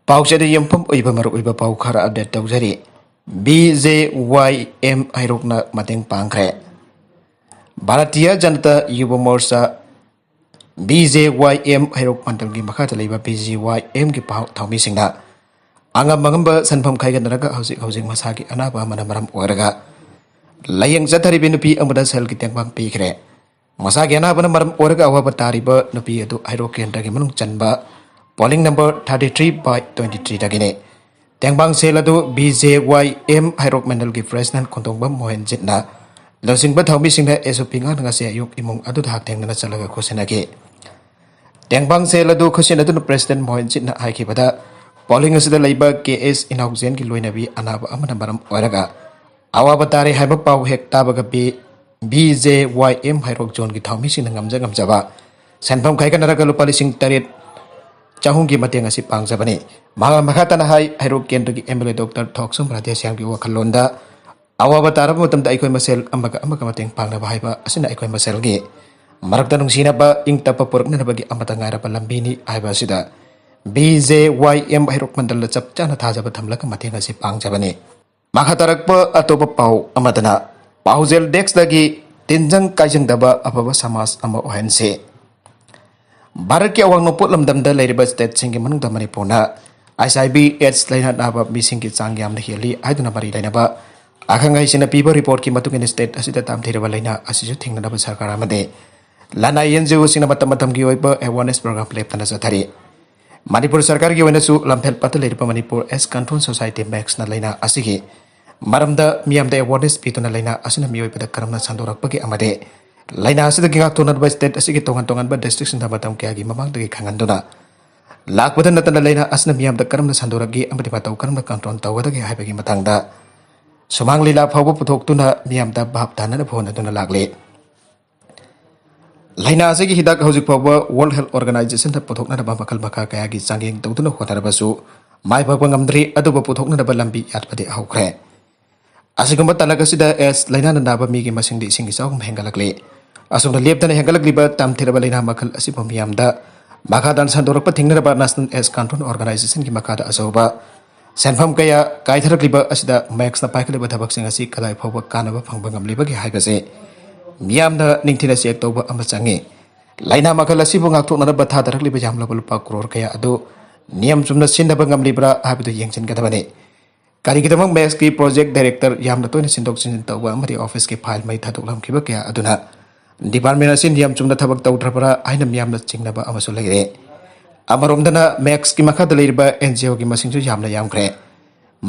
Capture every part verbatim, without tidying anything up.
ꯄꯥꯎꯆꯦꯗ ꯌꯨꯝꯐꯝ ꯑꯣꯏꯕ ꯃꯔꯨꯑꯣꯏꯕ ꯄꯥꯎ ꯈꯔ ꯑꯞꯗꯦꯠ ꯇꯧꯖꯔꯤ꯫ ꯕꯤ ꯖꯦ ꯋꯥꯏ ꯑꯦꯝ ꯍꯩꯔꯣꯛꯅ ꯃꯇꯦꯡ ꯄꯥꯡꯈ꯭ꯔꯦ꯫ ꯚꯥꯔꯇꯤꯌ ꯖꯅꯇꯥ ꯌꯨꯕ ꯃꯣꯔꯆꯥ, ꯕꯤ ꯖꯦ ꯋꯥꯏ ꯑꯦꯝ ꯍꯩꯔꯣꯛ ꯃꯟꯗꯜꯒꯤ ꯃꯈꯥꯗ ꯂꯩꯕ ꯕꯤ ꯖꯦ ꯋꯥꯏ ꯑꯦꯝꯒꯤ ꯄꯥꯎ ꯊꯧꯃꯤꯁꯤꯡꯅ ꯑꯉꯝ ꯑꯉꯝꯕ ꯁꯦꯟꯐꯝ ꯈꯥꯏꯒꯠꯅꯔꯒ ꯍꯧꯖꯤꯛ ꯍꯧꯖꯤꯛ ꯃꯁꯥꯒꯤ ꯑꯅꯥꯕ ꯑꯃꯅ ꯃꯔꯝ ꯑꯣꯏꯔꯒ ꯂꯥꯌꯦꯡ ꯆꯠꯊꯔꯤꯕ ꯅꯨꯄꯤ ꯑꯃꯗ ꯁꯦꯜꯒꯤ ꯇꯦꯡꯕꯥꯡ ꯄꯤꯈ꯭ꯔꯦ꯫ ꯃꯁꯥꯒꯤ ꯑꯅꯥꯕꯅ ꯃꯔꯝ ꯑꯣꯏꯔꯒ ꯑꯋꯥꯕ ꯇꯥꯔꯤꯕ ꯅꯨꯄꯤ ꯑꯗꯨ ꯍꯩꯔꯣꯛ ꯀꯦꯟꯗ꯭ꯔꯒꯤ ꯃꯅꯨꯡ ꯆꯟꯕ polling number thirty three by twenty three ꯗꯒꯤꯅꯤ꯫ ꯇꯦꯡꯕꯥꯡ ꯁꯦꯜ ꯑꯗꯨ ꯕꯤ ꯖꯦ ꯋꯥꯏ ꯑꯦꯝ ꯍꯩꯔꯣꯛ ꯃꯟꯗꯜꯒꯤ president ꯈꯣꯟꯊꯣꯡꯕꯝ ꯃꯣꯍꯟꯖꯤꯠꯅ ꯂꯨꯆꯤꯡꯕ ꯊꯧꯃꯤꯁꯤꯡꯅ ꯑꯦꯁ ꯑꯣ ꯄꯤ ꯉꯥꯛꯅ ꯉꯁꯤ ꯑꯌꯨꯛ ꯏꯃꯨꯡ ꯑꯗꯨꯗ ꯍꯛꯊꯦꯡꯅꯅ ꯆꯠꯂꯒ ꯈꯨꯠꯁꯤꯟꯅꯈꯤ꯫ ꯇꯦꯡꯕꯥꯡ ꯁꯦꯜ ꯑꯗꯨ ꯈꯨꯠꯁꯤꯟꯅꯗꯨꯅ president ꯃꯣꯍꯟꯖꯤꯠꯅ ꯍꯥꯏꯈꯤꯕꯗ, polling ꯑꯁꯤꯗ ꯂꯩꯕ ꯀꯦ ꯑꯦꯁ ꯏꯅꯥꯎꯖꯦꯟꯒꯤ ꯂꯣꯏꯅꯕꯤ ꯑꯅꯥꯕ ꯑꯃꯅ ꯃꯔꯝ ꯑꯣꯏꯔꯒ ꯑꯋꯥꯕ ꯇꯥꯔꯦ ꯍꯥꯏꯕ ꯄꯥꯎ ꯍꯦꯛ ꯇꯥꯕꯒ ꯕꯤ, ꯕꯤ ꯖꯦ ꯋꯥꯏ ꯑꯦꯝ ꯍꯩꯔꯣꯛ ꯖꯣꯟꯒꯤ ꯊꯧꯃꯤꯁꯤꯡꯅ ꯉꯝꯖ ꯉꯝꯖꯕ ꯁꯦꯟꯐꯝ ꯈꯥꯏꯒꯠꯅꯔꯒ ꯂꯨꯄꯥ ꯂꯤꯁꯤꯡ ꯇꯔꯦꯠ ꯆꯍꯨꯝꯒꯤ ꯃꯇꯦꯡ ꯑꯁꯤ ꯄꯥꯡꯖꯕꯅꯤ꯫ ꯃꯍꯥꯛꯅ ꯃꯈꯥ ꯇꯥꯅ ꯍꯥꯏ, ꯍꯩꯔꯣꯛ ꯀꯦꯟꯗ꯭ꯔꯒꯤ ꯑꯦꯝ ꯑꯦꯜ ꯑꯦ ꯗꯣꯛꯇꯔ ꯊꯣꯛꯁꯝ ꯔꯥꯙꯦꯁ꯭ꯌꯥꯝꯒꯤ ꯋꯥꯈꯜꯂꯣꯟꯗ ꯑꯋꯥꯕ ꯇꯥꯔꯕ ꯃꯇꯝꯗ ꯑꯩꯈꯣꯏ ꯃꯁꯦꯜ ꯑꯃꯒ ꯑꯃꯒ ꯃꯇꯦꯡ ꯄꯥꯡꯅꯕ ꯍꯥꯏꯕ ꯑꯁꯤꯅ ꯑꯩꯈꯣꯏ ꯃꯁꯦꯜꯒꯤ ꯃꯔꯛꯇ ꯅꯨꯡꯁꯤꯅꯕ, ꯏꯪ ꯇꯞꯄ ꯄꯨꯔꯛꯅꯅꯕꯒꯤ ꯑꯃꯠꯇ ꯉꯥꯏꯔꯕ ꯂꯝꯕꯤꯅꯤ ꯍꯥꯏꯕ ꯑꯁꯤꯗ ꯕꯤ ꯖꯦ ꯋꯥꯏ ꯑꯦꯝ ꯍꯩꯔꯣꯛ ꯃꯟꯗꯜꯗ ꯆꯞ ꯆꯥꯅ ꯊꯥꯖꯕ ꯊꯝꯂꯒ ꯃꯇꯦꯡ ꯑꯁꯤ ꯄꯥꯡꯖꯕꯅꯤ꯫ ꯃꯈꯥ ꯇꯥꯔꯛꯄ ꯑꯇꯣꯞꯄ ꯄꯥꯎ ꯑꯃꯗꯅ, ꯄꯥꯎꯖꯦꯜ ꯗꯦꯁ꯭ꯛꯇꯒꯤ ꯇꯤꯟꯖꯪ ꯀꯥꯏꯖꯪꯗꯕ ꯑꯐꯕ ꯁꯃꯥꯖ ꯑꯃ ꯑꯣꯏꯍꯟꯁꯤ꯫ ꯚꯥꯔꯠꯀꯤ ꯑꯋꯥꯡ ꯅꯣꯡꯄꯣꯛ ꯂꯝꯗꯝꯗ ꯂꯩꯔꯤꯕ stateꯁꯤꯡꯒꯤ ꯃꯅꯨꯡꯗ ꯃꯅꯤꯄꯨꯔꯅ ꯑꯩꯆ ꯑꯥꯏ ꯚꯤ ꯑꯦꯗꯁ ꯂꯥꯏꯅꯥ ꯅꯥꯕ ꯃꯤꯁꯤꯡꯒꯤ ꯆꯥꯡ ꯌꯥꯝꯅ ꯍꯦꯜꯂꯤ ꯍꯥꯏꯗꯨꯅ ꯃꯔꯤ ꯂꯩꯅꯕ ꯑꯈꯪ ꯑꯍꯩꯁꯤꯡꯅ ꯄꯤꯕ reportꯀꯤ ꯃꯇꯨꯡ ꯏꯟꯅ state ꯑꯁꯤꯗ ꯇꯝꯊꯤꯔꯕ ꯂꯥꯏꯅꯥ ꯑꯁꯤꯁꯨ ꯊꯤꯡꯅꯅꯕ ꯁꯔꯀꯥꯔ ꯑꯃꯗꯤ ꯂꯅꯥꯏ ꯑꯦꯟ ꯖꯤ ꯑꯣꯁꯤꯡꯅ ꯃꯇꯝ ꯃꯇꯝꯒꯤ ꯑꯣꯏꯕ awareness program ꯂꯦꯞꯇꯅ ꯆꯠꯊꯔꯤ꯫ ꯃꯅꯤꯄꯨꯔ ꯁꯔꯀꯥꯔꯒꯤ ꯑꯣꯏꯅꯁꯨ ꯂꯝꯐꯦꯜ ꯄꯥꯠꯇ ꯂꯩꯔꯤꯕ ꯃꯅꯤꯄꯨꯔ Aids Control Society, MACSꯅ ꯂꯥꯏꯅꯥ ꯑꯁꯤꯒꯤ ꯃꯔꯝꯗ ꯃꯤꯌꯥꯝꯗ awareness ꯄꯤꯗꯨꯅ ꯂꯥꯏꯅꯥ ꯑꯁꯤꯅ ꯃꯤꯑꯣꯏꯕꯗ ꯀꯔꯝꯅ ꯁꯟꯗꯣꯔꯛꯄꯒꯦ ꯑꯃꯗꯤ ꯂꯥꯏꯅꯥ ꯑꯁꯤꯗꯒꯤ ꯉꯥꯛꯊꯣꯛꯅꯕ state ꯑꯁꯤꯒꯤ ꯇꯣꯉꯥꯟ ꯇꯣꯉꯥꯟꯕ districtꯁꯤꯡꯗ ꯃꯇꯝ ꯀꯌꯥꯒꯤ ꯃꯃꯥꯡꯗꯒꯤ ꯈꯪꯍꯟꯗꯨꯅ ꯂꯥꯛꯄꯗ ꯅꯠꯇꯅ ꯂꯥꯏꯅꯥ ꯑꯁꯤꯅ ꯃꯤꯌꯥꯝꯗ ꯀꯔꯝꯅ ꯁꯟꯗꯣꯔꯛꯏ ꯑꯃꯗꯤ ꯃꯇꯧ ꯀꯔꯝꯅ control ꯇꯧꯒꯗꯒꯦ ꯍꯥꯏꯕꯒꯤ ꯃꯇꯥꯡꯗ ꯁꯨꯃꯥꯡ ꯂꯤꯂꯥ ꯐꯥꯎꯕ ꯄꯨꯊꯣꯛꯇꯨꯅ ꯃꯤꯌꯥꯝꯗ ꯚꯥꯞ ꯇꯥꯅꯅꯕ ꯍꯣꯠꯅꯗꯨꯅ ꯂꯥꯛꯂꯤ꯫ ꯂꯥꯏꯅꯥ ꯑꯁꯤꯒꯤ ꯍꯤꯗꯥꯛ ꯍꯧꯖꯤꯛ ꯐꯥꯎꯕ World Health Organizationꯗ ꯄꯨꯊꯣꯛꯅꯅꯕ ꯃꯈꯜ ꯃꯈꯥ ꯀꯌꯥꯒꯤ ꯆꯥꯡꯌꯦꯡ ꯇꯧꯗꯨꯅ ꯍꯣꯠꯅꯔꯕꯁꯨ ꯃꯥꯏ ꯄꯥꯛꯄ ꯉꯝꯗ꯭ꯔꯤ, ꯑꯗꯨꯕꯨ ꯄꯨꯊꯣꯛꯅꯅꯕ ꯂꯝꯕꯤ ꯌꯥꯠꯄꯗꯤ ꯍꯧꯈ꯭ꯔꯦ꯫ ꯑꯁꯤꯒꯨꯝꯕ ꯇꯥꯂꯛ ꯑꯁꯤꯗ AIDS ꯂꯥꯏꯅꯥꯅ ꯅꯥꯕ ꯃꯤꯒꯤ ꯃꯁꯤꯡꯗꯤ ꯏꯁꯤꯡ ꯏꯆꯥꯎꯒꯨꯝ ꯍꯦꯟꯒꯠꯂꯛꯂꯤ꯫ ꯑꯁꯨꯝꯅ ꯂꯦꯞꯇꯅ ꯍꯦꯟꯒꯠꯂꯛꯂꯤꯕ ꯇꯝꯊꯤꯔꯕ ꯂꯥꯏꯅꯥ ꯃꯈꯜ ꯑꯁꯤꯕꯨ ꯃꯤꯌꯥꯝꯗ ꯃꯈꯥ ꯇꯥꯅ ꯁꯟꯗꯣꯔꯛꯄ ꯊꯦꯡꯅꯔꯕ National AIDS Control Organizationꯒꯤ ꯃꯈꯥꯗ ꯑꯆꯧꯕ ꯁꯦꯟꯐꯝ ꯀꯌꯥ ꯀꯥꯏꯊꯔꯛꯂꯤꯕ ꯑꯁꯤꯗ ꯃꯦꯛꯁꯅ ꯄꯥꯏꯈꯠꯂꯤꯕ ꯊꯕꯛꯁꯤꯡ ꯑꯁꯤ ꯀꯗꯥꯏ ꯐꯥꯎꯕ ꯀꯥꯟꯅꯕ ꯐꯪꯕ ꯉꯝꯂꯤꯕꯒꯦ ꯍꯥꯏꯕꯁꯦ ꯃꯤꯌꯥꯝꯅ ꯅꯤꯡꯊꯤꯅ ꯆꯦꯛ ꯇꯧꯕ ꯑꯃ ꯆꯪꯏ꯫ ꯂꯥꯏꯅꯥ ꯃꯈꯜ ꯑꯁꯤꯕꯨ ꯉꯥꯛꯊꯣꯛꯅꯅꯕ ꯊꯥꯗꯔꯛꯂꯤꯕ ꯌꯥꯝꯂꯕ ꯂꯨꯄꯥ ꯀ꯭ꯔꯣꯔ ꯀꯌꯥ ꯑꯗꯨ ꯅꯤꯌꯝ ꯆꯨꯝꯅ ꯁꯤꯖꯤꯟꯅꯕ ꯉꯝꯂꯤꯕ꯭ꯔꯥ ꯍꯥꯏꯕꯗꯨ ꯌꯦꯡꯁꯤꯟꯒꯗꯕꯅꯤ꯫ ꯀꯔꯤꯒꯤꯗꯃꯛ ꯃꯦꯛꯁꯀꯤ ꯄ꯭ꯔꯣꯖꯦꯛ ꯗꯥꯏꯔꯦꯛꯇꯔ ꯌꯥꯝꯅ ꯇꯣꯏꯅ ꯁꯤꯟꯗꯣꯛ ꯁꯤꯟꯖꯤꯟ ꯇꯧꯕ ꯑꯃꯗꯤ ꯑꯣꯐꯤꯁꯀꯤ ꯐꯥꯏꯜ ꯃꯩ ꯊꯥꯗꯣꯛꯂꯝꯈꯤꯕ ꯀꯌꯥ ꯑꯗꯨꯅ ꯗꯤꯄꯥꯔꯠꯃꯦꯟ ꯑꯁꯤ ꯅꯤꯌꯝ ꯆꯨꯝꯅ ꯊꯕꯛ ꯇꯧꯗ꯭ꯔꯕ꯭ꯔꯥ ꯍꯥꯏꯅ ꯃꯤꯌꯥꯝꯅ ꯆꯤꯡꯅꯕ ꯑꯃꯁꯨ ꯂꯩꯔꯦ꯫ ꯑꯃꯔꯣꯝꯗꯅ ꯃꯦꯛꯁꯀꯤ ꯃꯈꯥꯗ ꯂꯩꯔꯤꯕ NGOꯒꯤ ꯃꯁꯤꯡꯁꯨ ꯌꯥꯝꯅ ꯌꯥꯝꯈ꯭ꯔꯦ꯫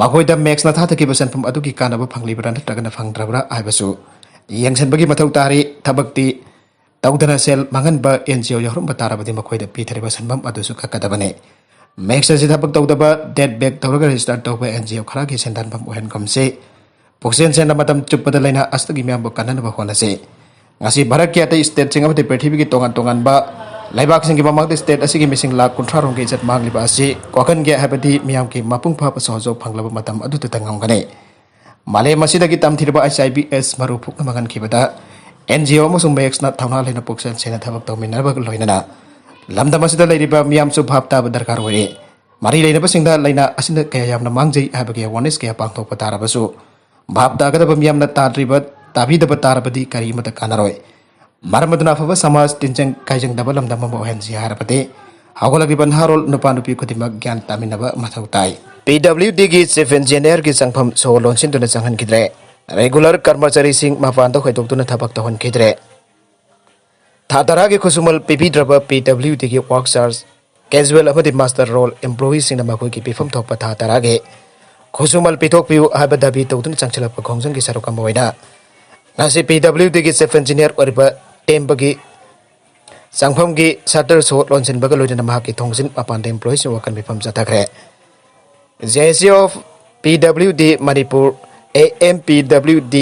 ꯃꯈꯣꯏꯗ ꯃꯦꯛꯁꯅ ꯊꯥꯗꯈꯤꯕ ꯁꯦꯟꯐꯝ ꯑꯗꯨꯒꯤ ꯀꯥꯟꯅꯕ ꯐꯪꯂꯤꯕ꯭ꯔꯥ ꯅꯠꯇ꯭ꯔꯒꯅ ꯐꯪꯗ꯭ꯔꯕ꯭ꯔꯥ ꯍꯥꯏꯕꯁꯨ ꯌꯦꯡꯁꯤꯟꯕꯒꯤ ꯃꯊꯧ ꯇꯥꯔꯤ꯫ ꯊꯕꯛꯇꯤ ꯇꯧꯗꯅ ꯁꯦꯜ ꯃꯥꯡꯍꯟꯕ NGO ꯌꯥꯎꯔꯝꯕ ꯇꯥꯔꯕꯗꯤ ꯃꯈꯣꯏꯗ ꯄꯤꯊꯔꯤꯕ ꯁꯦꯟꯐꯝ ꯑꯗꯨꯁꯨ ꯀꯛꯀꯗꯕꯅꯤ꯫ ꯃꯦꯛꯁ ꯑꯁꯤ ꯊꯕꯛ ꯇꯧꯗꯕ, ꯗꯦꯠ ꯕꯦꯛ ꯇꯧꯔꯒ ꯔꯦꯖꯤꯁꯇꯔ ꯇꯧꯕ NGO ꯈꯔꯒꯤ ꯁꯦꯟꯗꯥꯟꯐꯝ ꯑꯣꯏꯍꯟꯒꯨꯝꯁꯤ꯫ ꯄꯨꯛꯆꯦꯜ ꯁꯦꯡꯅ ꯃꯇꯝ ꯆꯨꯞꯄꯗ ꯂꯥꯏꯅꯥ ꯑꯁꯤꯗꯒꯤ ꯃꯤꯌꯥꯝꯕꯨ ꯀꯟꯅꯅꯕ ꯍꯣꯠꯅꯁꯤ꯫ ꯉꯁꯤ ꯚꯥꯔꯠꯀꯤ ꯑꯇꯩ ꯁ꯭ꯇꯦꯠꯁꯤꯡ ꯑꯃꯗꯤ ꯄ꯭ꯔꯤꯊꯤꯕꯤꯒꯤ ꯇꯣꯉꯥꯟ ꯇꯣꯉꯥꯟꯕ ꯂꯩꯕꯥꯛꯁꯤꯡꯒꯤ ꯃꯃꯥꯡꯗ ꯁ꯭ꯇꯦꯠ ꯑꯁꯤꯒꯤ ꯃꯤꯁꯤꯡ ꯂꯥꯈ ꯀꯨꯟꯊ꯭ꯔꯥ ꯔꯣꯝꯒꯤ ꯏꯖꯠ ꯃꯥꯡꯂꯤꯕ ꯑꯁꯤ ꯀꯣꯛꯍꯟꯒꯦ ꯍꯥꯏꯕꯗꯤ ꯃꯤꯌꯥꯝꯒꯤ ꯃꯄꯨꯡ ꯐꯥꯕ ꯁꯍꯖꯣꯛ ꯐꯪꯂꯕ ꯃꯇꯝ ꯑꯗꯨꯗꯇ ꯉꯝꯒꯅꯤ꯫ ꯃꯥꯂꯦꯝ ꯑꯁꯤꯗꯒꯤ ꯇꯝꯊꯤꯔꯕ HIV AIDS ꯃꯔꯨ ꯐꯨꯛꯅꯕ ꯉꯝꯈꯤꯕꯗ NGO ꯑꯃꯁꯨꯡ ꯃꯦꯛꯁꯅ ꯊꯧꯅꯥ ꯂꯩꯅ ꯄꯨꯛꯆꯦꯜ ꯁꯦꯡꯅ ꯊꯕꯛ ꯇꯧꯃꯤꯟꯅꯕꯒ ꯂꯣꯏꯅꯅ ꯂꯝꯗꯝ ꯑꯁꯤꯗ ꯂꯩꯔꯤꯕ ꯃꯤꯌꯥꯝꯁꯨ ꯚꯥꯞ ꯇꯥꯕ ꯗꯔꯀꯥꯔ ꯑꯣꯏꯔꯤ꯫ ꯃꯔꯤ ꯂꯩꯅꯕꯁꯤꯡꯗ ꯂꯥꯏꯅꯥ ꯑꯁꯤꯅ ꯀꯌꯥ ꯌꯥꯝꯅ ꯃꯥꯡꯖꯩ ꯍꯥꯏꯕꯒꯤ awareness ꯀꯌꯥ ꯄꯥꯡꯊꯣꯛꯄ ꯇꯥꯔꯕꯁꯨ ꯚꯥꯞ ꯇꯥꯒꯗꯕ ꯃꯤꯌꯥꯝꯅ ꯇꯥꯗ꯭ꯔꯤꯕ, ꯇꯥꯕꯤꯗꯕ ꯇꯥꯔꯕꯗꯤ ꯀꯔꯤꯃꯠꯇ ꯀꯥꯟꯅꯔꯣꯏ꯫ ꯃꯔꯝ ꯑꯗꯨꯅ ꯑꯐꯕ ꯁꯃꯥꯖ ꯇꯤꯟꯖꯪ ꯀꯥꯏꯖꯪꯗꯕ ꯂꯝꯗꯝ ꯑꯃ ꯑꯣꯏꯍꯟꯁꯤ ꯍꯥꯏꯔꯕꯗꯤ ꯍꯧꯒꯠꯂꯛꯂꯤꯕ ꯅꯍꯥꯔꯣꯜ ꯅꯨꯄꯥ ꯅꯨꯄꯤ ꯈꯨꯗꯤꯡꯃꯛ ꯒ꯭ꯌꯥꯟ ꯇꯥꯃꯤꯟꯅꯕ ꯃꯊꯧ ꯇꯥꯏ꯫ PWDꯒꯤ Chief Engineerꯒꯤ ꯆꯪꯐꯝ ꯁꯣ ꯂꯣꯟꯁꯤꯟꯗꯨꯅ ꯆꯪꯍꯟꯈꯤꯗ꯭ꯔꯦ꯫ Regular ꯀꯔꯃꯆꯥꯔꯤꯁꯤꯡ ꯃꯄꯥꯟꯗ ꯍꯣꯏꯗꯣꯛꯇꯨꯅ ꯊꯕꯛ ꯇꯧꯍꯟꯈꯤꯗ꯭ꯔꯦ꯫ ꯊꯥ ꯇꯔꯥꯒꯤ ꯈꯨꯠꯁꯨꯃꯜ ꯄꯤꯕꯤꯗ꯭ꯔꯕ PWDꯒꯤ work charge, casual ꯑꯃꯗꯤ master roll employeeꯁꯤꯡꯅ ꯃꯈꯣꯏꯒꯤ ꯄꯤꯐꯝ ꯊꯣꯛꯄ ꯊꯥ ꯇꯔꯥꯒꯤ ꯈꯨꯠꯁꯨꯃꯜ ꯄꯤꯊꯣꯛꯄꯤꯌꯨ ꯍꯥꯏꯕ ꯗꯥꯕꯤ ꯇꯧꯗꯨꯅ ꯆꯪꯁꯤꯜꯂꯛꯄ ꯈꯣꯡꯖꯪꯒꯤ ꯁꯔꯨꯛ ꯑꯃ ꯑꯣꯏꯅ ꯉꯁꯤ PWDꯒꯤ Chief Engineer ꯑꯣꯏꯔꯤꯕ ꯇꯦꯝꯕꯒꯤ ꯆꯪꯐꯝꯒꯤ shutter ꯁꯣ ꯂꯣꯟꯁꯤꯟꯕꯒ ꯂꯣꯏꯅꯅ ꯃꯍꯥꯛꯀꯤ ꯊꯣꯡꯖꯤꯟ ꯃꯄꯥꯟꯗ employeeꯁꯤꯡ ꯋꯥꯀꯟ ꯃꯤꯐꯝ ꯆꯠꯊꯈ꯭ꯔꯦ꯫ JAC of PWD Manipur, AMPWD,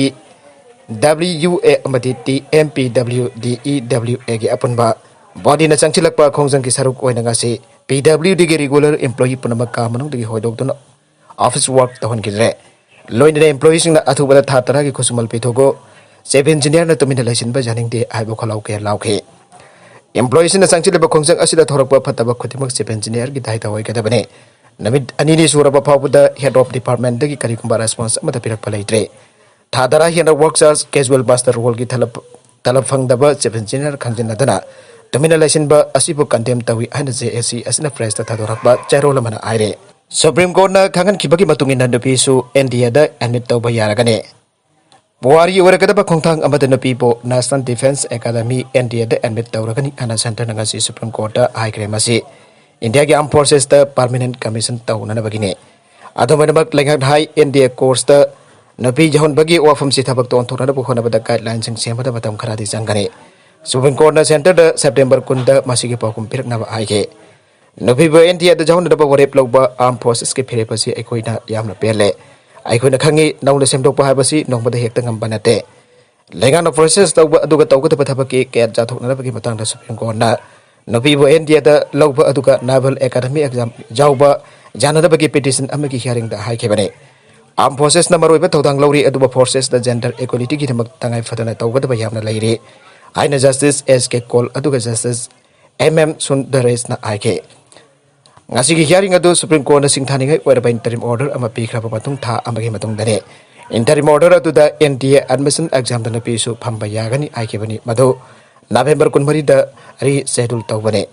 WA ꯑꯃꯗꯤ TMPWD, EWAꯒꯤ ꯑꯄꯨꯟꯕ bodyꯅ ꯆꯪꯁꯤꯜꯂꯛꯄ ꯈꯣꯡꯖꯪꯒꯤ ꯁꯔꯨꯛ ꯑꯣꯏꯅ ꯉꯁꯤ PWDꯒꯤ regular employee ꯄꯨꯝꯅꯃꯛ ꯀꯥ ꯃꯅꯨꯡꯗꯒꯤ ꯍꯣꯏꯗꯣꯛꯇꯨꯅ office work ꯇꯧꯍꯟꯈꯤꯗ꯭ꯔꯦ꯫ ꯂꯣꯏꯅꯅ employeeꯁꯤꯡꯅ ꯑꯊꯨꯕꯗ ꯊꯥ ꯇꯔꯥꯒꯤ ꯈꯨꯠꯁꯨꯃꯜ ꯄꯤꯊꯣꯛꯎ, Chief Engineerꯅ ꯇꯨꯃꯤꯟꯅ ꯂꯩꯁꯤꯟꯕ ꯌꯥꯅꯤꯡꯗꯦ ꯍꯥꯏꯕ ꯈꯣꯜꯂꯥꯎ ꯀꯌꯥ ꯂꯥꯎꯈꯤ꯫ Employeeꯁꯤꯡꯅ ꯆꯪꯁꯤꯜꯂꯤꯕ ꯈꯣꯡꯖꯪ ꯑꯁꯤꯗ ꯊꯣꯔꯛꯄ ꯐꯠꯇꯕ ꯈꯨꯗꯤꯡꯃꯛ Chief Engineerꯒꯤ ꯗꯥꯏꯇ ꯑꯣꯏꯒꯗꯕꯅꯤ꯫ ꯅꯨꯃꯤꯠ ꯑꯅꯤꯅꯤ ꯁꯨꯔꯕ ꯐꯥꯎꯕꯗ Head of Departmentꯗꯒꯤ ꯀꯔꯤꯒꯨꯝꯕ response ꯑꯃꯠꯇ ꯄꯤꯔꯛꯄ ꯂꯩꯇ꯭ꯔꯤ꯫ ꯊꯥ ꯇꯔꯥ ꯍꯦꯟꯅ work charge, casual master roleꯒꯤ ꯊꯂꯞ ꯇꯂꯞ ꯐꯪꯗꯕ Chief Engineer ꯈꯪꯖꯤꯟꯅꯗꯅ ꯇꯨꯃꯤꯟꯅ ꯂꯩꯁꯤꯟꯕ ꯑꯁꯤꯕꯨ condemn ꯇꯧꯏ ꯍꯥꯏꯅ JAC ꯑꯁꯤꯅ pressꯇ ꯊꯥꯗꯣꯔꯛꯄ ꯆꯦꯔꯣꯜ ꯑꯃꯅ ꯍꯥꯏꯔꯦ꯫ Supreme Courtꯅ ꯈꯪꯍꯟꯈꯤꯕꯒꯤ ꯃꯇꯨꯡ ꯏꯟꯅ ꯅꯨꯄꯤꯁꯨ NDAꯗ admit ꯇꯧꯕ ꯌꯥꯔꯒꯅꯤ꯫ ꯄꯨꯋꯥꯔꯤ ꯑꯣꯏꯔꯒꯗꯕ ꯈꯣꯡꯊꯥꯡ ꯑꯃꯗ ꯅꯨꯄꯤꯕꯨ National Defence Academy, NDAꯗ admit ꯇꯧꯔꯒꯅꯤ ꯍꯥꯏꯅ centreꯅ ꯉꯁꯤ Supreme Courtꯇ ꯍꯥꯏꯈ꯭ꯔꯦ꯫ ꯃꯁꯤ Indiaꯒꯤ Armed Forcesꯇ permanent commission ꯇꯧꯅꯅꯕꯒꯤꯅꯤ꯫ ꯑꯗꯨꯝ ꯑꯣꯏꯅꯃꯛ, ꯂꯩꯉꯥꯛꯅ ꯍꯥꯏ, NDA courseꯇ ꯅꯨꯄꯤ ꯌꯥꯎꯍꯟꯕꯒꯤ ꯋꯥꯐꯝꯁꯤ ꯊꯕꯛꯇ ꯑꯣꯟꯊꯣꯛꯅꯅꯕ ꯍꯣꯠꯅꯕꯗ guidelineꯁꯤꯡ ꯁꯦꯝꯕꯗ ꯃꯇꯝ ꯈꯔꯗꯤ ꯆꯪꯒꯅꯤ꯫ Supreme Courtꯅ centreꯗ September ꯀꯨꯟꯗ ꯃꯁꯤꯒꯤ ꯄꯥꯎꯈꯨꯝ ꯄꯤꯔꯛꯅꯕ ꯍꯥꯏꯈꯤ꯫ ꯅꯨꯄꯤꯕꯨ NDAꯗ ꯌꯥꯎꯍꯟꯅꯅꯕ ꯋꯥꯔꯦꯞ ꯂꯧꯕ Armed Forcesꯀꯤ ꯐꯤꯔꯦꯞ ꯑꯁꯤ ꯑꯩꯈꯣꯏꯅ ꯌꯥꯝꯅ ꯄꯦꯜꯂꯦ꯫ ꯑꯩꯈꯣꯏꯅ ꯈꯪꯏ, ꯅꯧꯅ ꯁꯦꯝꯗꯣꯛꯄ ꯍꯥꯏꯕꯁꯤ ꯅꯣꯡꯃꯗ ꯍꯦꯛꯇ ꯉꯝꯕ ꯅꯠꯇꯦ꯫ ꯂꯩꯉꯥꯛꯅ process ꯇꯧꯕ ꯑꯗꯨꯒ ꯇꯧꯒꯗꯕ ꯊꯕꯛꯀꯤ ꯀꯌꯥꯠ ꯆꯥꯊꯣꯛꯅꯅꯕꯒꯤ ꯃꯇꯥꯡꯗ Supreme Courtꯅ ꯅꯨꯄꯤꯕꯨ NDAꯗ ꯂꯧꯕ ꯑꯗꯨꯒ Naval Academy exam ꯌꯥꯎꯕ ꯌꯥꯅꯅꯕꯒꯤ petition ꯑꯃꯒꯤ hearingꯗ ꯍꯥꯏꯈꯤꯕꯅꯤ꯫ Armed Forcesꯅ ꯃꯔꯨꯑꯣꯏꯕ ꯊꯧꯗꯥꯡ ꯂꯧꯔꯤ, ꯑꯗꯨꯕꯨ forcesꯇ gender equalityꯒꯤꯗꯃꯛ ꯇꯉꯥꯏ ꯐꯗꯅ ꯇꯧꯒꯗꯕ ꯌꯥꯝꯅ ꯂꯩꯔꯤ ꯍꯥꯏꯅ Justice S K Kaul ꯑꯗꯨꯒ Justice M M Sundaresꯅ ꯍꯥꯏꯈꯤ꯫ ꯉꯁꯤꯒꯤ hearing ꯑꯗꯨ Supreme Courtꯅ ꯁꯤꯡꯊꯥꯅꯤꯡꯉꯥꯏ ꯑꯣꯏꯔꯕ interim order ꯑꯃ ꯄꯤꯈ꯭ꯔꯕ ꯃꯇꯨꯡ ꯊꯥ ꯑꯃꯒꯤ ꯃꯇꯨꯡꯗꯅꯤ꯫ Interim order ꯑꯗꯨꯗ NDA admission examꯗ ꯅꯨꯄꯤꯁꯨ ꯐꯝꯕ ꯌꯥꯒꯅꯤ ꯍꯥꯏꯈꯤꯕꯅꯤ, ꯃꯗꯨ November ꯀꯨꯟꯃꯔꯤꯗ reschedule ꯇꯧꯕꯅꯤ꯫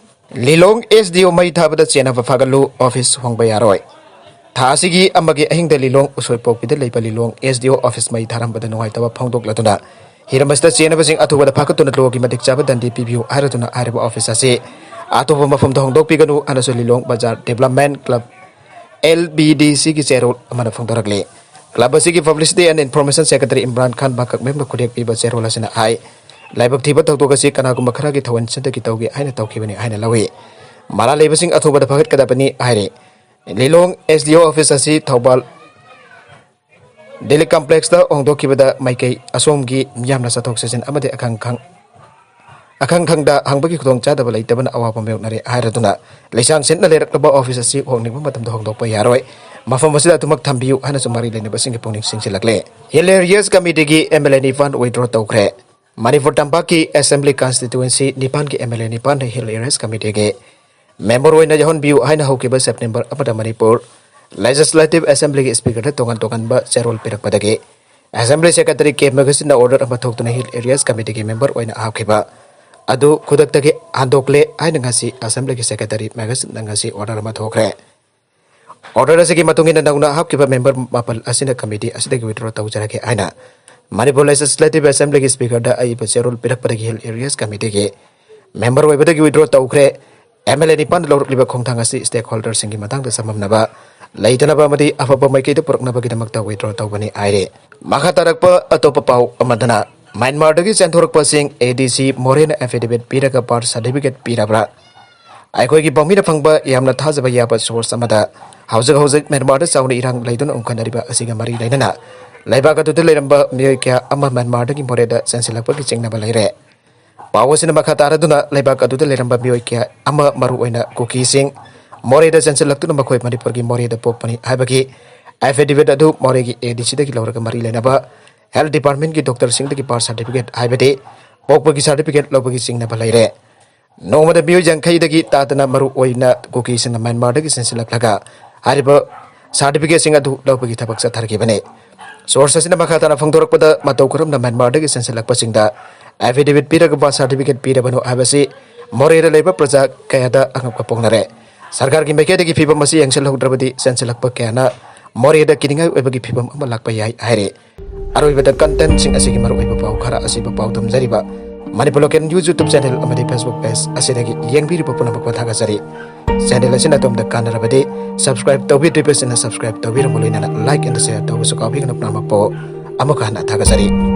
ꯂꯤꯂꯣꯡ SDO ꯃꯩ ꯊꯥꯕꯗ ꯆꯦꯟꯅꯕ ꯐꯥꯒꯠꯂꯨ, office ꯍꯣꯡꯕ ꯌꯥꯔꯣꯏ꯫ ꯊꯥ ꯑꯁꯤꯒꯤ ꯑꯃꯒꯤ ꯑꯍꯤꯡꯗ ꯂꯤꯂꯣꯡ ꯎꯁꯣꯏꯄꯣꯛꯄꯤꯗ ꯂꯩꯕ ꯂꯤꯂꯣꯡ SDO office ꯃꯩ ꯊꯥꯔꯝꯕꯗ ꯅꯨꯡꯉꯥꯏꯇꯕ ꯐꯣꯡꯗꯣꯛꯂꯗꯨꯅ ꯍꯤꯔꯝ ꯑꯁꯤꯗ ꯆꯦꯟꯅꯕꯁꯤꯡ ꯑꯊꯨꯕꯗ ꯐꯥꯒꯠꯇꯨꯅ ꯂꯣꯒꯤ ꯃꯇꯤꯛ ꯆꯥꯕ ꯗꯟꯗꯤ ꯄꯤꯕꯤꯌꯨ ꯍꯥꯏꯔꯗꯨꯅ ꯍꯥꯏꯔꯤꯕ office ꯑꯁꯤ ꯑꯇꯣꯞꯄ ꯃꯐꯝꯗ ꯍꯣꯡꯗꯣꯛꯄꯤꯒꯅꯨ ꯍꯥꯏꯅꯁꯨ ꯂꯤꯂꯣꯡ ꯕꯖꯥꯔ Development Club, LBDCꯒꯤ ꯆꯦꯔꯣꯜ ꯑꯃꯅ ꯐꯣꯡꯗꯣꯔꯛꯂꯤ꯫ Club ꯑꯁꯤꯒꯤ Publicity and Information Secretary Imran ꯈꯥꯟ ꯃꯀꯛꯃꯌꯨꯝꯗ ꯈꯨꯠꯌꯦꯛ ꯄꯤꯕ ꯆꯦꯔꯣꯜ ꯑꯁꯤꯅ ꯍꯥꯏ, ꯂꯥꯏꯕꯛ ꯊꯤꯕ ꯊꯧꯗꯣꯛ ꯑꯁꯤ ꯀꯅꯥꯒꯨꯝꯕ ꯈꯔꯒꯤ ꯊꯧꯑꯣꯏꯟꯁꯤꯟꯗꯒꯤ ꯇꯧꯒꯦ ꯍꯥꯏꯅ ꯇꯧꯈꯤꯕꯅꯤ ꯍꯥꯏꯅ ꯂꯧꯏ꯫ ꯃꯔꯥꯜ ꯂꯩꯕꯁꯤꯡ ꯑꯊꯨꯕꯗ ꯐꯒꯠꯀꯗꯕꯅꯤ ꯍꯥꯏꯔꯤ꯫ ꯂꯤꯂꯣꯡ SDO office ꯑꯁꯤ ꯊꯧꯕꯥꯜ Delhi Complexꯇ ꯍꯣꯡꯗꯣꯛꯈꯤꯕꯗ ꯃꯥꯏꯀꯩ ꯑꯁꯣꯝꯒꯤ ꯃꯤꯌꯥꯝꯅ ꯆꯠꯊꯣꯛ ꯆꯠꯁꯤꯟ ꯑꯃꯗꯤ ꯑꯈꯪ ꯈꯪ-, ꯑꯈꯪ ꯈꯪꯗ ꯍꯪꯕꯒꯤ ꯈꯨꯗꯣꯡꯆꯥꯗꯕ ꯂꯩꯇꯕꯅ ꯑꯋꯥꯕ ꯃꯥꯌꯣꯛꯅꯔꯦ ꯍꯥꯏꯔꯗꯨꯅ ꯂꯩꯁꯥꯡ ꯁꯤꯠꯅ ꯂꯩꯔꯛꯂꯕ office ꯑꯁꯤ ꯍꯣꯡꯅꯤꯡꯕ ꯃꯇꯝꯗ ꯍꯣꯡꯗꯣꯛꯄ ꯌꯥꯔꯣꯏ꯫ ꯃꯐꯝ ꯑꯁꯤꯗ ꯑꯗꯨꯃꯛ ꯊꯝꯕꯤꯌꯨ ꯍꯥꯏꯅꯁꯨ ꯃꯔꯤ ꯂꯩꯅꯕꯁꯤꯡꯒꯤ ꯄꯨꯛꯅꯤꯡ ꯆꯤꯡꯁꯤꯜꯂꯛꯂꯦ꯫ Hill Areas Committeeꯒꯤ MLA ꯅꯤꯄꯥꯟ withdraw ꯇꯧꯈ꯭ꯔꯦ꯫ ꯃꯅꯤꯄꯨꯔ ꯇꯝꯄꯥꯛꯀꯤ ꯑꯦꯁꯦꯝꯕ꯭ꯂꯤ ꯀꯟꯁꯇꯤꯇ꯭ꯌꯨꯑꯦꯟꯁꯤ ꯅꯤꯄꯥꯟꯒꯤ ꯑꯦꯝ ꯑꯦꯜ ꯑꯦ ꯅꯤꯄꯥꯟꯅ ꯍꯤꯜ ꯑꯦꯔꯤꯌꯥꯁ ꯀꯃꯤꯇꯤꯒꯤ ꯃꯦꯝꯕꯔ ꯑꯣꯏꯅ ꯌꯥꯎꯍꯟꯕꯤꯌꯨ ꯍꯥꯏꯅ ꯍꯧꯈꯤꯕ ꯁꯦꯞꯇꯦꯝꯕꯔ ꯑꯃꯗ ꯃꯅꯤꯄꯨꯔ ꯂꯦꯖꯤꯁꯂꯦꯇꯤꯚ ꯑꯦꯁꯦꯝꯕ꯭ꯂꯤꯒꯤ ꯁ꯭ꯄꯤꯀꯔꯗ ꯇꯣꯉꯥꯟ ꯇꯣꯉꯥꯟꯕ ꯆꯦꯔꯣꯜ ꯄꯤꯔꯛꯄꯗꯒꯤ ꯑꯦꯁꯦꯝꯕ꯭ꯂꯤ ꯁꯦꯀ꯭ꯔꯦꯇꯔꯤ ꯀꯦ ꯃꯦꯒꯁꯤꯟꯅ ꯑꯣꯔꯗꯔ ꯑꯃ ꯊꯣꯛꯇꯨꯅ ꯍꯤꯜ ꯑꯦꯔꯤꯌꯥꯁ ꯀꯃꯤꯇꯤꯒꯤ ꯃꯦꯝꯕꯔ ꯑꯣꯏꯅ ꯍꯥꯞꯈꯤꯕ ꯑꯗꯨ ꯈꯨꯗꯛꯇꯒꯤ ꯍꯟꯗꯣꯛꯂꯦ ꯍꯥꯏꯅ ꯉꯁꯤ ꯑꯦꯁꯦꯝꯕ꯭ꯂꯤꯒꯤ ꯁꯦꯀ꯭ꯔꯦꯇꯔꯤ ꯃꯦꯒꯁꯤꯟꯅ ꯉꯁꯤ ꯑꯣꯔꯗꯔ ꯑꯃ ꯊꯣꯛꯈ꯭ꯔꯦ꯫ ꯑꯣꯔꯗꯔ ꯑꯁꯤꯒꯤ ꯃꯇꯨꯡ ꯏꯟꯅ ꯅꯧꯅ ꯍꯥꯞꯈꯤꯕ ꯃꯦꯝꯕꯔ ꯃꯥꯄꯜ ꯑꯁꯤꯅ ꯀꯃꯤꯇꯤ ꯑꯁꯤꯗꯒꯤ ꯋꯤꯗ꯭ꯔꯣ ꯇꯧꯖꯔꯒꯦ ꯍꯥꯏꯅ ꯃꯅꯤꯄꯨꯔ ꯂꯦꯖꯤꯁꯂꯦꯇꯤꯚ ꯑꯦꯁꯦꯝꯕ꯭ꯂꯤꯒꯤ ꯁ꯭ꯄꯤꯀꯔꯗ ꯑꯏꯕ ꯆꯦꯔꯣꯜ ꯄꯤꯔꯛꯄꯗꯒꯤ ꯍꯤꯜ ꯑꯦꯔꯤꯌꯥꯁ ꯀꯃꯤꯇꯤꯒꯤ ꯃꯦꯝꯕꯔ ꯑꯣꯏꯕꯗꯒꯤ ꯋꯤꯗ꯭ꯔꯣ ꯇꯧꯈ꯭ꯔꯦ꯫ ꯑꯦꯝ ꯑꯦꯜ ꯑꯦ ꯅꯤꯄꯥꯟꯅ ꯂꯧꯔꯛꯂꯤꯕ ꯈꯣꯡꯊꯥꯡ ꯑꯁꯤ ꯁ꯭ꯇꯦꯛꯍꯣꯜꯗꯔꯁꯤꯡꯒꯤ ꯃꯇꯥꯡꯗ ꯆꯃꯝꯅꯕ ꯂꯩꯇꯅꯕ ꯑꯃꯗꯤ ꯑꯐꯕ ꯃꯥꯏꯀꯩꯗ ꯄꯨꯔꯛꯅꯕꯒꯤꯗꯃꯛꯇ ꯋꯤꯗ꯭ꯔꯣ ꯇꯧꯕꯅꯤ ꯍꯥꯏꯔꯤ꯫ ꯃꯈꯥ ꯇꯥꯔꯛꯄ ꯑꯇꯣꯞꯄ ꯄꯥꯎ ꯑꯃꯗꯅ, ꯃ꯭ꯌꯥꯟꯃꯥꯔꯗꯒꯤ ꯆꯦꯟꯊꯣꯔꯛꯄꯁꯤꯡ ꯑꯦ ꯗꯤ ꯁꯤ ꯃꯣꯔꯦꯅ ꯑꯦꯐꯤꯗꯦꯚꯤꯠ ꯄꯤꯔꯒ ꯕꯥꯔꯊ ꯁꯥꯔꯇꯤꯐꯤꯀꯦꯠ ꯄꯤꯔꯕ꯭ꯔꯥ? ꯑꯩꯈꯣꯏꯒꯤ ꯄꯥꯎꯃꯤꯅ ꯐꯪꯕ ꯌꯥꯝꯅ ꯊꯥꯖꯕ ꯌꯥꯕ ꯁꯣꯔꯁ ꯑꯃꯗ ꯍꯧꯖꯤꯛ ꯍꯧꯖꯤꯛ ꯃ꯭ꯌꯥꯟꯃꯥꯔꯗ ꯆꯥꯎꯅ ꯏꯔꯥꯡ ꯂꯩꯗꯨꯅ ꯎꯪꯈꯠꯅꯔꯤꯕ ꯑꯁꯤꯒ ꯃꯔꯤ ꯂꯩꯅꯅ ꯂꯩꯕꯥꯛ ꯑꯗꯨꯗ ꯂꯩꯔꯝꯕ ꯃꯤꯑꯣꯏ ꯀꯌꯥ ꯑꯃ ꯃ꯭ꯌꯥꯟꯃꯥꯔꯗꯒꯤ ꯃꯣꯔꯦꯗ ꯆꯦꯟꯁꯤꯜꯂꯛꯄꯒꯤ ꯆꯤꯡꯅꯕ ꯂꯩꯔꯦ꯫ ꯄꯥꯎ ꯑꯁꯤꯅ ꯃꯈꯥ ꯇꯥꯔꯗꯨꯅ ꯂꯩꯕꯥꯛ ꯑꯗꯨꯗ ꯂꯩꯔꯝꯕ ꯃꯤꯑꯣꯏ ꯀꯌꯥ ꯑꯃ, ꯃꯔꯨꯑꯣꯏꯅ ꯀꯨꯀꯤꯁꯤꯡ, ꯃꯣꯔꯦꯗ ꯆꯦꯟꯁꯤꯜꯂꯛꯇꯨꯅ ꯃꯈꯣꯏ ꯃꯅꯤꯄꯨꯔꯒꯤ ꯃꯣꯔꯦꯗ ꯄꯣꯛꯄꯅꯤ ꯍꯥꯏꯕꯒꯤ ꯑꯦꯐꯤꯗꯦꯚꯤꯠ ꯑꯗꯨ ꯃꯣꯔꯦꯒꯤ ꯑꯦ ꯗꯤ ꯁꯤꯗꯒꯤ ꯂꯧꯔꯒ ꯃꯔꯤ ꯂꯩꯅꯕ ꯍꯦꯜꯊ ꯗꯤꯄꯥꯔꯠꯃꯦꯟꯒꯤ ꯗꯣꯛꯇꯔꯁꯤꯡꯗꯒꯤ ꯕꯥꯔꯊ ꯁꯥꯔꯇꯤꯐꯤꯀꯦꯠ ꯍꯥꯏꯕꯗꯤ ꯄꯣꯛꯄꯒꯤ ꯁꯥꯔꯇꯤꯐꯤꯀꯦꯠ ꯂꯧꯕꯒꯤ ꯆꯤꯡꯅꯕ ꯂꯩꯔꯦ꯫ ꯅꯣꯡꯃꯗ ꯃꯤꯑꯣꯏ ꯌꯥꯡꯈꯩꯗꯒꯤ ꯇꯥꯗꯅ ꯃꯔꯨꯑꯣꯏꯅ ꯀꯨꯀꯤꯁꯤꯡꯅ ꯃ꯭ꯌꯥꯟꯃꯥꯔꯗꯒꯤ ꯆꯦꯟꯁꯤꯜꯂꯛꯂꯒ ꯍꯥꯏꯔꯤꯕ ꯁꯥꯔꯇꯤꯐꯤꯀꯦꯠꯁꯤꯡ ꯑꯗꯨ ꯂꯧꯕꯒꯤ ꯊꯕꯛ ꯆꯠꯊꯔꯤꯕꯅꯤ꯫ ꯁꯣꯔꯁ ꯑꯁꯤꯅ ꯃꯈꯥ ꯇꯥꯅ ꯐꯣꯡꯗꯣꯔꯛꯄꯗ, ꯃꯇꯧ ꯀꯔꯝꯅ ꯃ꯭ꯌꯥꯟꯃꯥꯔꯗꯒꯤ ꯆꯦꯟꯁꯤꯜꯂꯛꯄꯁꯤꯡꯗ ꯑꯦꯐꯤꯗꯦꯚꯤꯠ ꯄꯤꯔꯒ ꯕꯥꯔꯊ ꯁꯥꯔꯇꯤꯐꯤꯀꯦꯠ ꯄꯤꯔꯕꯅꯣ ꯍꯥꯏꯕꯁꯤ ꯃꯣꯔꯦꯗ ꯂꯩꯕ ꯄ꯭ꯔꯖꯥ ꯀꯌꯥꯗ ꯑꯉꯛꯄ ꯄꯣꯛꯅꯔꯦ꯫ ꯁꯔꯀꯥꯔꯒꯤ ꯃꯥꯏꯀꯩꯗꯒꯤ ꯐꯤꯕꯝ ꯑꯁꯤ ꯌꯦꯡꯁꯤꯜꯍꯧꯗ꯭ꯔꯕꯗꯤ ꯆꯦꯟꯁꯤꯜꯂꯛꯄ ꯀꯌꯥꯅ ꯃꯣꯔꯦꯗ ꯀꯤꯅꯤꯡꯉꯥꯏ ꯑꯣꯏꯕꯒꯤ ꯐꯤꯕꯝ ꯑꯃ ꯂꯥꯛꯄ ꯌꯥꯏ ꯍꯥꯏꯔꯤ꯫ ꯑꯔꯣꯏꯕꯗ ꯀꯟꯇꯦꯟꯠꯁꯤꯡ ꯑꯁꯤꯒꯤ ꯃꯔꯨꯑꯣꯏꯕ ꯄꯥꯎ ꯈꯔ ꯑꯁꯤꯕꯨ ꯄꯥꯎꯗꯝꯖꯔꯤꯕ Manipur local news YouTube channel ꯑꯃꯗꯤ Facebook ꯄꯦꯖ ꯑꯁꯤꯗꯒꯤ ꯌꯦꯡꯕꯤꯔꯤꯕ ꯄꯨꯝꯅꯃꯛꯄꯨ ꯊꯥꯒꯠꯆꯔꯤ꯫ ꯆꯦꯅꯦꯜ ꯑꯁꯤꯅ ꯑꯗꯣꯝꯗ ꯀꯥꯟꯅꯔꯕꯗꯤ ꯁꯕꯁꯀ꯭ꯔꯥꯏꯕ ꯇꯧꯕꯤꯗ꯭ꯔꯤꯕꯁꯤꯡꯅ ꯁꯕꯁꯀ꯭ꯔꯥꯏꯕ ꯇꯧꯕꯤꯔꯝꯕ ꯂꯣꯏꯅꯅ ꯂꯥꯏꯛ ꯑꯦꯟ ꯁꯦꯌꯔ ꯇꯧꯕꯁꯨ ꯀꯥꯎꯕꯤꯒꯅꯨ꯫ ꯄꯨꯝꯅꯃꯛꯄꯨ ꯑꯃꯨꯛꯀ ꯍꯟꯅ ꯊꯥꯒꯠꯆꯔꯤ꯫